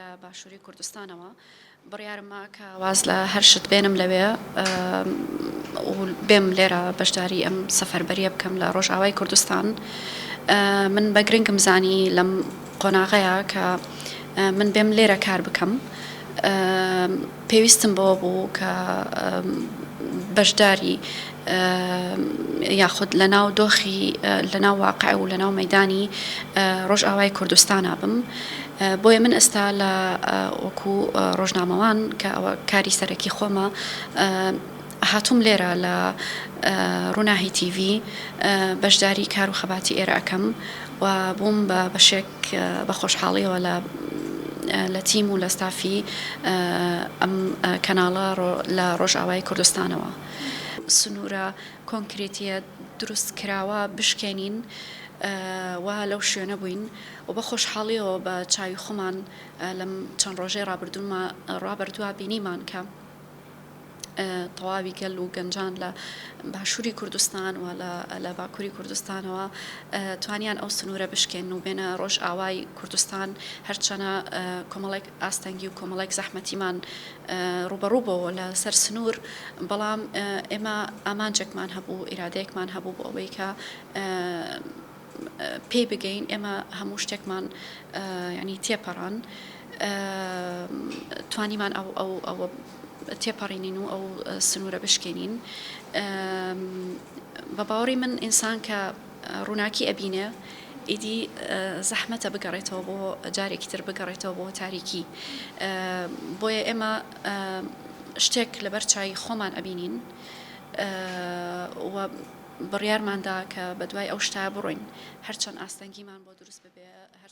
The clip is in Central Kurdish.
لە باشووری کوردستانەوە بڕیارم ما کە واز لە هەر شت بێنم لەوێ و بێم لێرە بەشداری ئەم سەفەربەریە بکەم لە ڕۆژئاوای کوردستان. من بە گرنگم زانی لەم قۆناغەیە کە من بێم لێرە کار بکەم. پێویستم بەوە بوو کە بەشداری یاخود لە ناو دۆخی لە ناو واقع و لە ناو مەدانی ڕۆژئاوای کوردستانا بم. بۆیە من ئێستا لە وەکو ڕۆژنامەوان کە ئەوە کاری سەرەکی خۆمە هاتووم لێرە لە ڕووناهی تیڤی بەشداری کار و خەباتی ئێرە ئەکەم و بووم بە بەشێک بە خۆشحاڵیەوە لە لە تیم و لە ستافی ئەم کەناڵە لە ڕۆژئاوای کوردستانەوە. سنوورە کۆنکرێتیە دروست کراوە بشکێنین و لەو شوێنە بووین و بە خۆشحاڵیەوە بە چاوی خۆمان لەم چەند ڕۆژەی ڕابردووە بینیمان کە تەواوی گەل و گەنجان لە باشووری کوردستان و لە باکووری کوردستانەوە توانیان ئەو سنوورە بشکێن و بێنە ڕۆژئاوای کوردستان هەرچەنە کۆمەڵێک ئاستەنگی و کۆمەڵێک زەحمەتیمان ڕووبەڕوو بۆوە لە سەر سنوور بەڵام ئێمە ئامانجێکمان هەبوو ئیرادەیەکمان هەبوو بۆ ئەوەی کە پێی بگەین ئێمە هەموو شتێکمان ینی تێپەڕان توانیمان ئەو ئەو ئەوە تێپەڕینین و ئەو سنوورە بشکێنین بە باوەڕی من ئینسان کە ڕووناکی ئەبینێ ئیدی زەحمەتە بگەڕێتەوە بۆ جارێکی تر بگەڕێتەوە بۆ تاریکی بۆیە ئێمە شتێک لەبەر چای خۆمان ئەبینین و بڕیارماندا کە بەدوای ئەو شتە بڕۆین هەرچەند ئاستەنگیمان بۆ دروست ببێ.